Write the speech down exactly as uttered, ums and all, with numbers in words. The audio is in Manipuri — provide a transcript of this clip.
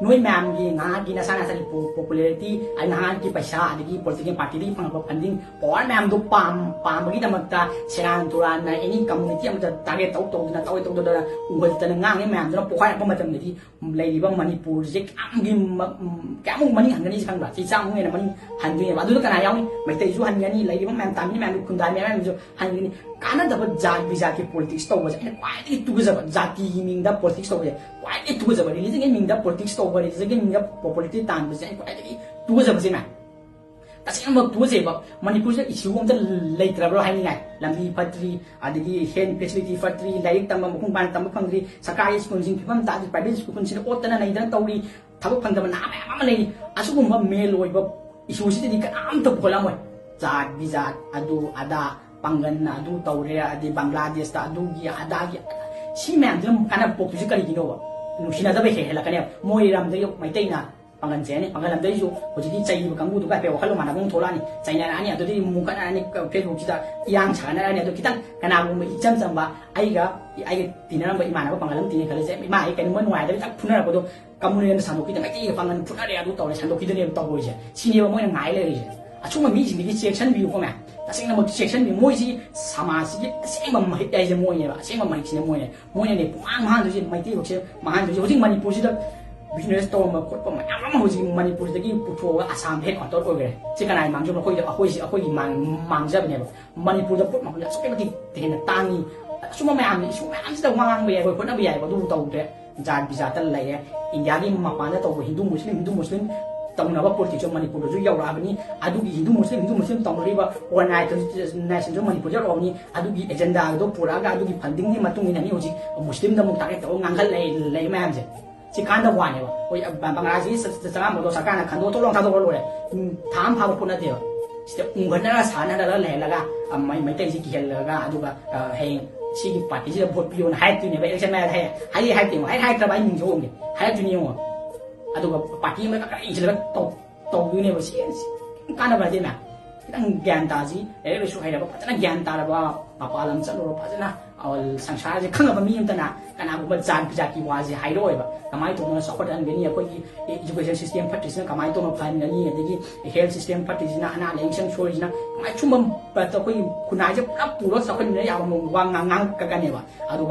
ꯅꯣꯏ ꯃꯌꯥꯝꯒꯤ ꯉꯥꯏꯍꯥꯛꯀꯤ ꯅꯁꯥ ꯅꯁꯥꯒꯤ ꯄꯣ- popularity, ꯑꯩ ꯅꯍꯥꯟꯒꯤ ꯄꯩꯁꯥ, ꯑꯗꯒꯤ political party ꯗꯒꯤ ꯐꯪꯉꯛꯄ funding, power ꯃꯌꯥꯝꯗꯣ ꯄꯥꯝ ꯄꯥꯝꯕꯒꯤꯗꯃꯛꯇ ꯁꯦꯔꯥꯟ ꯇꯨꯔꯥꯟꯅ any community ꯑꯃꯗ target ꯇꯧ ꯇꯧꯗꯅ, ꯇꯧꯏ ꯇꯧꯗꯅ, ꯎꯍꯜꯗꯅ ꯉꯥꯡꯉꯤ ꯃꯌꯥꯝꯗꯨꯅ ꯄꯣꯛꯈꯥꯏꯔꯛꯄ ꯃꯇꯝꯗꯗꯤ ꯂꯩꯔꯤꯕ ꯃꯅꯤꯄꯨꯔꯁꯦ ꯀꯌꯥꯝꯒꯤ ꯃ- ꯎꯝ, ꯀꯌꯥꯃꯨꯛ ꯃꯅꯤꯡ ꯍꯟꯒꯅꯤ ꯈꯪꯕ꯭ꯔꯥ? ꯆꯍꯤ ꯆꯥꯝꯃꯨꯛ ꯍꯦꯟꯅ ꯃꯅꯤꯡ ꯍꯟꯗꯣꯏꯅꯦꯕ꯫ ꯑꯗꯨꯗ ꯀꯅꯥ ꯌꯥꯎꯅꯤ? ꯃꯩꯇꯩꯁꯨ ꯍꯟꯒꯅꯤ, ꯂꯩꯔꯤꯕ ꯃꯌꯥꯝ, ꯇꯥꯃꯤꯜ ꯃꯌꯥꯝꯁꯨ, ꯈꯨꯟꯗꯥꯏ ꯃꯌꯥꯝꯁꯨ ꯍꯟꯒꯅꯤ꯫ ꯀꯥꯟꯅꯗꯕ ꯖꯥꯠ ꯕꯤꯖꯥꯠꯀꯤ politics ꯇꯧꯕꯁꯦ ꯑꯩꯅ ꯈ꯭ꯋꯥꯏꯗꯒꯤ ꯇꯨꯒꯖꯕ, ꯖꯥꯇꯤꯒꯤ ꯃꯤꯡꯗ politics ꯇꯧꯕꯁꯦ ꯈ꯭ꯋꯥꯏꯗꯒꯤ ꯇꯨꯒꯖꯕ, religion ꯒꯤ ꯃꯤꯡꯗ politics ꯇꯧꯕ, religion ꯒꯤ ꯃꯤꯡꯗ popularity ꯇꯥꯟꯕꯁꯦ ꯑꯩꯅ ꯈ꯭ꯋꯥꯏꯗꯒꯤ ꯇꯨꯒꯖꯕꯁꯦ ꯃꯌꯥꯝ꯫ ꯇꯁꯦꯡꯅ ꯇꯨꯒꯖꯩꯕ꯫ ꯃꯅꯤꯄꯨꯔꯁꯤꯗ issue ꯑꯝꯇ ꯂꯩꯇ꯭ꯔꯕ꯭ꯔꯣ ꯍꯥꯏꯅꯤꯡꯉꯥꯏ? ꯂꯝꯕꯤ ꯐꯠꯇ꯭ꯔꯤ, ꯑꯗꯒꯤ health facility ꯐꯠꯇ꯭ꯔꯤ, ꯂꯥꯏꯔꯤꯛ ꯇꯝꯕ ꯃꯄꯨꯡ ꯐꯥꯅ ꯇꯝꯕ ꯐꯪꯗ꯭ꯔꯤ, ꯁꯔꯀꯥꯔꯒꯤ school ꯁꯤꯡ ꯐꯤꯕꯝ ꯇꯥꯗ꯭ꯔꯤ, private school ꯁꯤꯡꯗ ꯑꯣꯠꯇꯅ ꯅꯩꯗꯅ ꯇꯧꯔꯤ, ꯊꯕꯛ ꯐꯪꯗꯕ ꯅꯍꯥ ꯃꯌꯥꯝ ꯑꯃ ꯂꯩꯔꯤ꯫ ꯑꯁꯤꯒꯨꯝꯕ ꯃꯦꯟ ꯑꯣꯏꯕ issue ꯁꯤꯗꯗꯤ ꯀꯅꯥꯝꯇ ꯄꯨꯈꯠꯂꯝꯃꯣꯏ꯫ ꯖꯥꯠ ꯕꯤꯖꯥꯠ, ꯑꯗꯨ ꯑꯗꯥ, ꯄꯥꯡꯒꯟꯅ ꯑꯗꯨ ꯇꯧꯔꯦ, ꯑꯗꯩ ꯕꯪꯒ꯭ꯂꯥꯗꯦꯁꯇ ꯑꯗꯨꯒꯤ ꯑꯗꯥꯒꯤ, ꯁꯤ ꯃꯌꯥꯝꯁꯤꯅ ꯀꯥꯟꯅꯕ ꯄꯣꯛꯇꯣꯏꯁꯤ ꯀꯔꯤꯒꯤꯅꯣꯕ? ꯅꯨꯡꯁꯤꯅꯗꯕ ꯍꯦꯛ ꯍꯦꯜꯂꯛꯀꯅꯦꯕ꯫ ꯃꯣꯏ ꯂꯝꯗꯒꯤ ꯃꯩꯇꯩꯅ ꯄꯥꯡꯒꯟ ꯆꯦꯅꯤ, ꯄꯥꯡꯒꯟ ꯂꯝꯗꯩꯁꯨ ꯍꯧꯖꯤꯛꯇꯤ ꯆꯩꯕ ꯀꯥꯡꯕꯨꯗꯨꯒ ꯍꯥꯏꯐꯦꯠ ꯋꯥꯈꯜꯂꯣꯟ ꯃꯥꯟꯅꯕ ꯑꯃ ꯊꯣꯛꯂꯛꯑꯅꯤ, ꯆꯩꯅꯔꯛꯑꯅꯤ, ꯑꯗꯨꯗꯒꯤ ꯃꯨꯛꯈꯠꯅꯔꯛꯑꯅꯤ, Facebook ꯁꯤꯗ ꯏꯔꯥꯡ ꯁꯥꯒꯠꯅꯔꯛꯑꯅꯤ꯫ ꯑꯗꯣ ꯈꯤꯇꯪ ꯀꯅꯥꯒꯨꯝꯕ ꯏꯆꯝ ꯆꯝꯕ ꯑꯩꯒ ꯑꯩꯒ ꯇꯤꯟꯅꯔꯝꯕ ꯏꯃꯥꯟꯅꯕ ꯄꯥꯡꯒꯜ ꯑꯃ ꯇꯤꯟꯅꯩ ꯈꯜꯂꯁꯦ, ꯏꯃꯥ ꯑꯩ ꯀꯩꯅꯣꯝꯃ ꯅꯨꯡꯉꯥꯏꯇꯕ ꯈꯤꯇꯪ ꯐꯨꯅꯔꯛꯄꯗꯣ, ꯀꯝꯃꯨꯅꯦꯜꯗ ꯁꯟꯗꯣꯛꯈꯤꯗꯅ ꯃꯩꯇꯩꯒ ꯄꯥꯡꯒꯟ ꯐꯨꯅꯔꯦ ꯑꯗꯨ ꯇꯧꯔꯦ ꯁꯟꯗꯣꯛꯈꯤꯗꯣꯏꯅꯦꯕ ꯇꯧꯔꯣꯏꯁꯦ꯫ ꯁꯤꯅꯦꯕ ꯃꯣꯏꯅ ꯉꯥꯏ ꯂꯩꯔꯤꯁꯦ꯫ ꯑꯁꯨꯝꯕ ꯃꯤꯁꯤꯡꯗꯒꯤ ꯆꯦꯛꯁꯤꯟꯕꯤꯌꯨꯀꯣ ꯃꯌꯥꯝ, ꯇꯁꯦꯡꯅꯃꯛ ꯆꯦꯛꯁꯤꯟꯕꯤꯌꯨ꯫ ꯃꯣꯏꯁꯤ ꯁꯃꯥꯖꯁꯤꯒꯤ ꯑꯁꯦꯡꯕ ꯃꯍꯤꯛ ꯍꯥꯏꯁꯦ ꯃꯣꯏꯅꯦꯕ, ꯑꯁꯦꯡꯕ ꯃꯍꯤꯛꯁꯤꯅ ꯃꯣꯏꯅꯦ꯫ ꯃꯣꯏꯅꯅꯦ ꯄꯨꯡꯃꯥꯡ ꯃꯥꯡꯍꯟꯗꯣꯏꯁꯦ, ꯃꯩꯇꯩ ꯃꯁꯦꯜ ꯃꯥꯡꯍꯟꯗꯣꯏꯁꯦ꯫ ꯍꯧꯖꯤꯛ ꯃꯅꯤꯄꯨꯔꯁꯤꯗ business ꯇꯧꯔꯝꯕ ꯈꯣꯠꯄ ꯃꯌꯥꯝ ꯑꯃ ꯍꯧꯖꯤꯛ ꯃꯅꯤꯄꯨꯔꯁꯤꯗꯒꯤ ꯄꯨꯊꯣꯛꯑꯒ ꯑꯁꯥꯝꯗ headquarter ꯑꯣꯏꯈ꯭ꯔꯦ꯫ ꯁꯤ ꯀꯅꯥꯒꯤ ꯃꯥꯡꯖꯕꯅꯣ? ꯑꯩꯈꯣꯏꯗ, ꯑꯩꯈꯣꯏꯁꯤ, ꯑꯩꯈꯣꯏꯒꯤ ꯃꯥꯡ- ꯃꯥꯡꯖꯕꯅꯦꯕ꯫ ꯃꯅꯤꯄꯨꯔꯗ ꯄꯣꯠ ꯃꯃꯜꯁꯦ ꯑꯁꯨꯛꯀꯤ ꯃꯇꯤꯛ ꯍꯦꯟꯅ ꯇꯥꯡꯉꯤ꯫ ꯑꯁꯨꯝꯕ ꯃꯌꯥꯝꯅ issue ꯃꯌꯥꯝꯁꯤꯗ ꯋꯥ ꯉꯥꯡꯕ ꯌꯥꯏ, ꯑꯩꯈꯣꯏ ꯍꯣꯠꯅꯕ ꯌꯥꯏꯕ, ꯑꯗꯨꯕꯨ ꯇꯧꯗ꯭ꯔꯦ꯫ ꯖꯥꯠ ꯕꯤꯖꯥꯠꯇ ꯂꯩꯔꯦ꯫ ꯏꯟꯗꯤꯌꯥꯒꯤ ꯃꯄꯥꯟꯗ ꯇꯧꯕ ꯍꯤꯟꯗꯨ ꯃꯨꯁꯂꯤꯝ, ꯍꯤꯟꯗꯨ ꯃꯨꯁꯂꯤꯝ ꯇꯧꯅꯕ politics ꯁꯨ ꯃꯅꯤꯄꯨꯔꯗꯁꯨ ꯌꯧꯔꯛꯑꯕꯅꯤ꯫ ꯑꯗꯨꯒꯤ ꯍꯤꯟꯗꯨ ꯃꯨꯁꯂꯤꯝ, ꯍꯤꯟꯗꯨ ꯃꯨꯁꯂꯤꯝ ꯇꯧꯅꯔꯤꯕ organization ꯁꯨ ꯃꯅꯤꯄꯨꯔꯗ ꯌꯧꯔꯛꯑꯕꯅꯤ꯫ ꯑꯗꯨꯒꯤ agenda ꯗꯣ ꯄꯨꯔꯛꯑꯒ ꯑꯗꯨꯒꯤ funding ꯒꯤ ꯃꯇꯨꯡ ꯏꯟꯅꯅꯤ ꯍꯧꯖꯤꯛ ꯃꯨꯁꯂꯤꯝꯗ ꯑꯃꯨꯛ target ꯇꯧꯔꯒ ꯉꯥꯡꯈꯠ ꯂꯩ, ꯂꯩ ꯃꯌꯥꯝꯁꯦ꯫ ꯁꯤ ꯀꯥꯟꯗ ꯋꯥꯅꯦꯕ꯫ ꯍꯣꯏ, ꯕ-, ꯕꯪꯒ꯭ꯂꯥꯗꯦꯁꯤ ꯆ-, ꯆ-, ꯆꯔꯥꯝꯕꯗꯣ ꯁꯔꯀꯥꯔꯅ ꯈꯟꯗꯣꯛ ꯊꯣꯛꯂꯣ ꯊꯥꯗꯣꯛꯑ ꯂꯣꯏꯔꯦ꯫ ꯎꯝ, ꯊꯥ ꯑꯃ ꯐꯥꯕ ꯄꯣꯠ ꯅꯠꯇꯦꯕ꯫ ꯁꯤꯗ ꯎꯪꯈꯠꯅꯔ ꯁꯥꯟꯅꯔꯒ ꯂꯩꯍꯜꯂꯒ, ꯑ, ꯃꯩ-, ꯃꯩꯇꯩꯁꯤ ꯀꯤꯍꯜꯂꯒ, ꯑꯗꯨꯒ, ꯑ, ꯍꯌꯦꯡ ꯁꯤꯒꯤ party ꯁꯤꯗ vote ꯄꯤꯌꯣꯅ ꯍꯥꯏꯔꯛꯇꯣꯏꯅꯦꯕ꯫ Election ꯃꯌꯥꯗ ꯍꯥꯏ-, ꯍꯥꯏꯗꯤ ꯍꯥꯏꯔꯛꯇꯦ ꯌꯦꯡꯉꯣ꯫ ꯍꯥꯏ-, ꯍꯥꯏꯔꯛꯇ꯭ꯔꯕ ꯑꯩ ꯃꯤꯡꯁꯨ ꯍꯣꯡꯒꯦ꯫ ꯍꯥꯏꯔꯛꯇꯣꯏꯅꯤ ꯌꯦꯡꯉꯣ꯫ ꯑꯗꯨꯒ party ꯑꯃ ꯈꯔ ꯏꯟꯁꯤꯜꯂꯒ ꯇꯧ-, ꯇꯧꯗꯣꯏꯅꯦꯕ꯫ ꯁꯤ, ꯁꯤ ꯀꯥꯟꯅꯕ ꯅꯠꯇꯦ ꯃꯌꯥꯝ꯫ ꯈꯤꯇꯪ ꯒ꯭ꯌꯥꯟ ꯇꯥꯁꯤ꯫ ꯂꯥꯏꯔꯤꯛ ꯂꯥꯏꯁꯨ ꯍꯩꯔꯕ, ꯐꯖꯅ ꯒ꯭ꯌꯥꯟ ꯇꯥꯔꯕ, ꯃꯄꯥꯟ ꯂꯝ ꯆꯠꯂꯨꯔ ꯐꯖꯅ, ꯑ, ꯑ, ꯁꯪꯁꯥꯔꯁꯦ ꯈꯪꯉꯕ ꯃꯤ ꯑꯃꯇꯅ ꯀꯅꯥꯒꯨꯝꯕ ꯖꯥꯠ ꯕꯤꯖꯥꯠꯀꯤ ꯋꯥꯁꯦ ꯍꯥꯏꯔꯛꯑꯣꯏꯕ꯫ ꯀꯃꯥꯏꯅ ꯇꯧꯗꯅ ꯆꯥꯎꯈꯠꯍꯟꯒꯅꯤ, ꯑꯩꯈꯣꯏꯒꯤ education system ꯐꯠꯇ꯭ꯔꯤꯁꯤꯅ ꯀꯃꯥꯏꯅ ꯇꯧꯅ ꯐꯍꯟꯒꯅꯤ, ꯑꯗꯒꯤ health system ꯐꯠꯇ꯭ꯔꯤꯁꯤꯅ, ꯑꯅꯥ ꯂꯥꯏꯌꯦꯡ ꯁꯪ ꯁꯣꯏꯔꯤꯁꯤꯅ ꯀꯃꯥꯏꯅ, ꯁꯨꯝꯕ ꯑꯩꯈꯣꯏꯒꯤ ꯈꯨꯟꯅꯥꯏꯁꯦ ꯄꯨꯂꯞ ꯄꯨꯔꯒ ꯆꯥꯎꯈꯠꯃꯤꯟꯅ ꯌꯥꯕ ꯃꯑꯣꯡ ꯋꯥ ꯉꯥꯡ-, ꯉꯥꯡꯉꯛꯀꯅꯦꯕ꯫ ꯑꯗꯨꯒ